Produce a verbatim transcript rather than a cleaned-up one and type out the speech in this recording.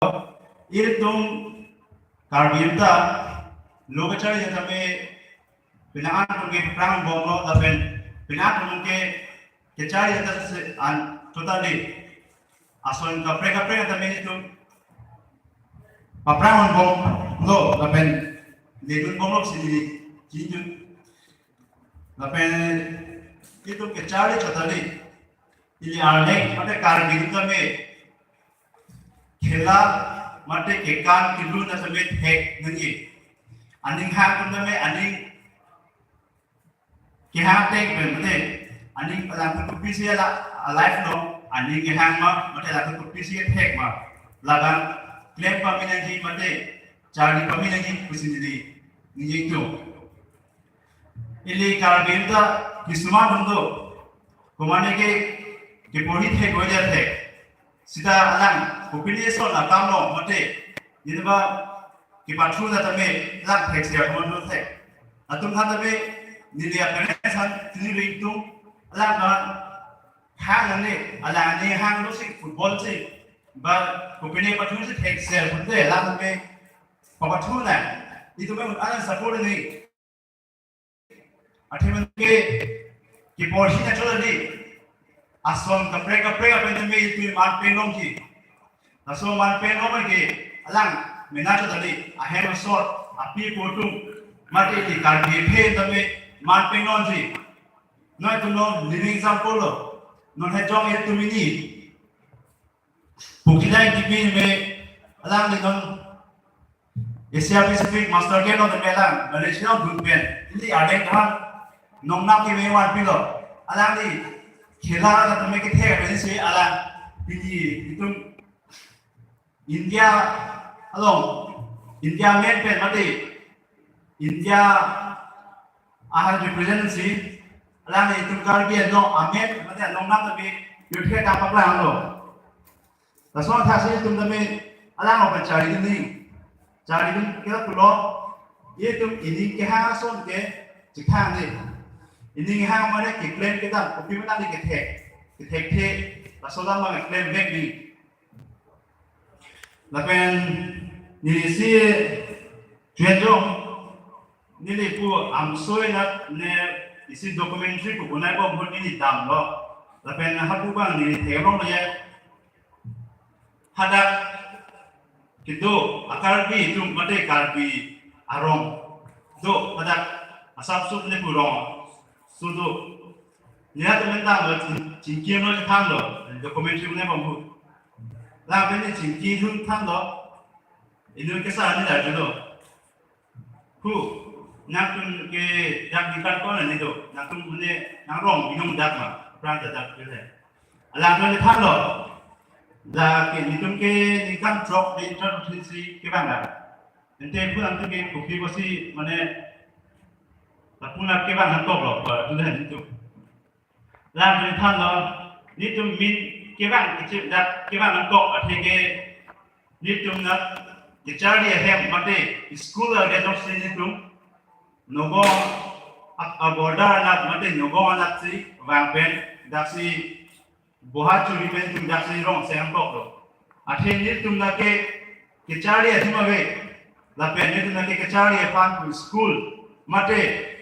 Ilitum Karbi ta lo kacharli tame penang atum ke prang bomlo lapen penang atum ke kacharli ta se an totally ason kaprek kaprek tame ilitum paprang bomlo lapen ledun bomlo si neli chinithu. Lapen ilitum kacharli totally ili arleng mate Karbi tame khela mate kekan kelun tame thek nangji. Aning hang tame aning kehang thek pen mate aning alang kopi si la alive lo, aning kehang ma mate alang kopi si thek ma, labang klem pame nangji mate charli pame nangji pusi neli ningjetu. Ili Karbi ta kisuma atum do, komane ke keporhi thek, goja thek. Sita alang kopine son akamlo mate, nini ba kepathu na tame lang thek sia komantu thek. Atum khan tame neli a-parents khan tini ring tum alang kan hang ne alang ne hang do si football si ba kopine pathu si thek sia mate lang tame papathu na. Itum alang support ne. Athema ke keporhi na cholali ason kaprek kaprek apen tame itum man pen longji. Laso man pen long ke alang mena cholali ahem asor api apo atum mate ili Karbi aphan tame man pen longji. Noi atum lo living example lo. Non he jong ilitum ini Pukidai T V me alangli non Asia Pacific Master Game non tame alang Malaysia dun pen ili arleng khan nongnam keme vanpilo. Alangli khela tame kethek pen si alang pini itum India along India men pen mate India ahan represent si alangli itum Karbi Anglong amen mate anong nam tame yuthe ta paklang lo. Laso athak si itum tame alang open charli dun ni. Charli dun kela pulo. Itum ini kehang ason ke chithang ni. Ini kehang mane keklem kedam kopi mane ni kethek. Kethek the. Laso lam mane klem vek ni. Lapen neli si Tuen jong, neli pu amsoi nat ne isi documentary pu bunai bom ahut neli damlo. Lapen hapu bang neli theklong lo ya. Hadak kedo a-Karbi atum mate Karbi arong do hadak asap sup ne pu rong sudo. Neli atum men damlo ching-, chingki lo thanlo documentary bunai bom ahut. Lapen ne chingki thun thanlo. Inut kesa ni dak julo. Hu, nangtum ke dak di kan kona ni do. Nangtum ne nangrong binong dak ma. Prang ta dak julo. Alang ne thanlo. Dak ke nitum ke ningkan throk de introduction si kevang dak. Ante hu nangtum ke kopi kosi mane lapu na kevang nangkok lo, ba julo nitum. Lam ni thanlo, nitum min kevang kechip dak kevang nangkok atheke nitum na kecharli ahem mate school agen nok si nitum Nagaon a, a-border anat mate Nagaon anat si vang pen dak si boha churi pen tum dak si rong seng nangkok lo. Athe nitum na ke kecharli athema ve. Lapen nitum na ke kecharli aphan pu school mate